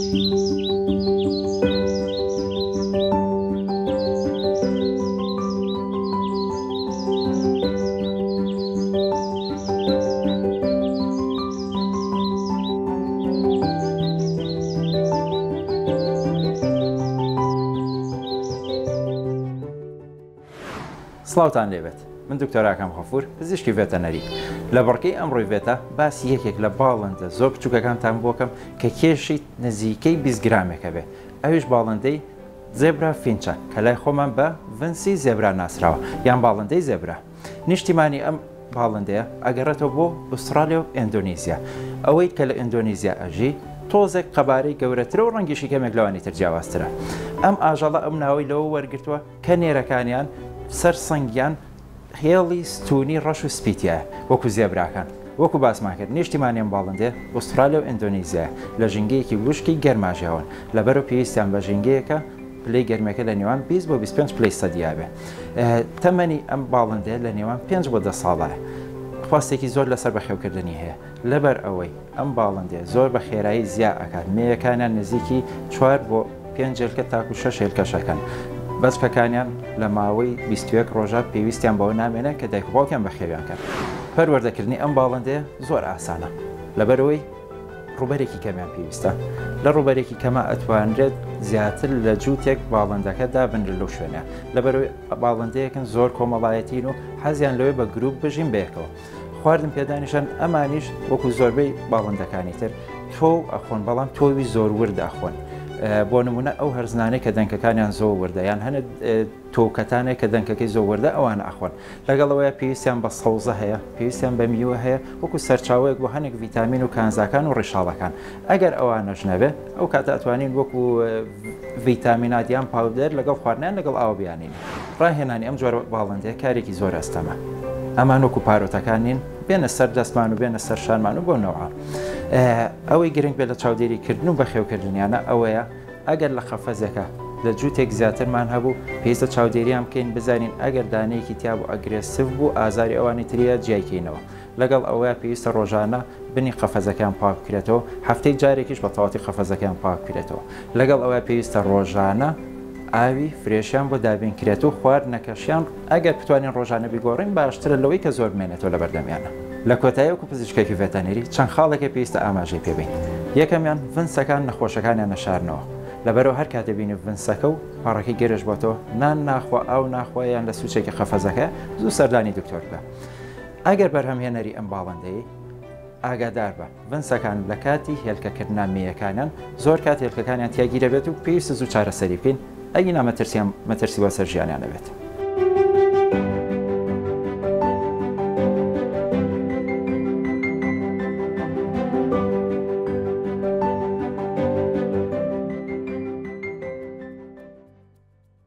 سڵاوتان لێبێت من دکتۆر ئاکام غەفور پزیشکی ڤێتەنەری لە بڕگەی ئەمڕۆی ڤێتا باسی یەکێک لە باڵندە زۆر بچووکەکانتان بۆکەم کە کێشی نزیکەی 20 گرامێکە بێ ئەویش باڵندەی zebra finch ە کە لای خۆمان بە ڤنسی زێبرا ناسراوە یان باڵندەی زێبرا. نیشتیمانی ئەم باڵندەیە ئەگەڕێتەوە بۆ ئوسترالیا و ئێندۆنیزیا. ئەوەی کە لە ئێندۆنیزیا ئەژی تۆزێک قەبارەی گەورەترە و ڕەنگیشی کەمێک لەوانی تر جیاوازترە. ئەم ئاژەڵە ئەم ناوەی لەوە وەرگرتووە کە نێرەکانیان سەر سنگیان هێڵی ستوونی ڕەش و سپی تیایە وەکو زێبراکان. وەکو باسمان کرد نیشتیمانی ئەم باڵندەیە ئوسترالیا و ئێندۆنیزیایە. لە ژینگەیەکی وشکی گەرما ژیاون. لەبەرئەوە پێویستیان بە ژینگەیەکە پلەی گەرمیەکە لە نێوان 20 بۆ 25 پلەی سەدیا بێ. تەمەنی ئەم باڵندەیە لە نێوان 5 بۆ 10 ساڵایە. خواستێکی زۆر لەسەر بەخێوکردنی هەیە. لەبەر ئەوەی ئەم باڵندەیە زۆر بە خێرایی زیا ئەکات، مێیەکانیان نزیکی 4 بۆ 5 هێلکە تاکو 6 هێلکەش ئەکەن. بەچکەکانیان لە ماوەی 21 ڕۆژە پێویستیان بەوە نامێنێت کە دایک و باوکیان بەخێویان کەن. پەروەردەکردنی ئەم باڵندەیە زۆر ئاسانە، لەبەرئەوەی ڕووبەرێکی کەمیان پێویستە. لە ڕووبەرێکی کەما ئەتوانرێت زیاتر لە جووتێک باڵندەکە دابنرێت لەو شوێنە. لەبەرئەوەی باڵندەیەکن زۆر کۆمەڵایەتین و حەزیان لەوەی بە گروپ بژین بەیەکەوە. خواردن پێدانیشان ئەمانیش وەکو زۆربەی باڵندەکانی تر تۆو ئەخۆن، بەڵام تۆوی زۆر ورد ئەخۆن. بۆ نمونە ئەو هەرزنانەی کە دەنکەکانیان زۆر وردە یان هەنێ تۆوکەتانێک کە دەنکەکەی زۆر وردە ئەوانە ئەخۆن. لەگەڵ ئەوەیە پێویستیان بە سەوزە هەیە، پێویستیان بە میوە هەیە وەکو سەرچاوەیەک بۆ هەنێک ڤیتامین و کانزاکان و ڕیشاڵەکان. ئەگەر ئەوانەش نەبێ ئەو کاتە ئەتوانین وەکو ڤیتامینات یان powder لەگەڵ خواردنیان لەگەڵ ئاو بیانین. ڕاهێنانی ئەم جۆرە باڵندەیە کارێکی زۆر ئەستەمە. ئەمان وەکو parrot ەکان نین بێنە سەر دەستمان و بێنە سەر شانمان و بۆ نەوعە. ئەوەی گرنگ بێت لە چاودێریکردن و بەخێوکردنیانە ئەوەیە ئەگەر لە قەفەزێکە لە جووتێک زیاترمان هەبوو پێویستە چاودێریان بکەین بزانین ئەگەر دانەیەکی تیابوو aggressive بوو ئازاری ئەوانی تریە جیای کەینەوە. لەگەڵ ئەوەیا پێویستە ڕۆژانە بنی قەفەزەکەیان پاک بکرێتەوە، هەفتەی جارێکیش بە تەواوەتی قەفەزەکەیان پاک بکرێتەوە. لەگەڵ ئەوەیا پێویستە ڕۆژانە ئاوی fresh یان بۆ دابین کرێت و خواردنەکەشیان ئەگەر بتوانین ڕۆژانە بیگۆڕین باشترە لەوەی کە زۆر بمێنێتەوە لەبەردەمیانە. لە کۆتایی وەکو پزیشکێکی ڤێتەنێری چەند خاڵێک پێویستە ئاماژەی پێ بەین. یەکەمیان ڤنسەکان نەخۆشەکانیان نەشارنەوە. لەبەرئەوە هەر کاتێ بینی ڤنسەکە و پەڕەکەی گرژ بۆتەوە، نان ناخوا، ئاو ناخوا یان لە سوچێکی قەفەزەکەیە، زوو سەردانی دکتۆر بکە. ئەگەر بەرهەمهێنەری ئەم باڵندەیەی، ئاگاداربە، ڤنسەکان لە کاتی هێلکەکردنا مێیەکانیان زۆر کات هێلکەکانیان تیا گیرەبێت و پێویستە زوو چارەسەری بکەین، ئەگینا مەترسیان مەترسی بۆ سەر ژیانیان ئەبێت.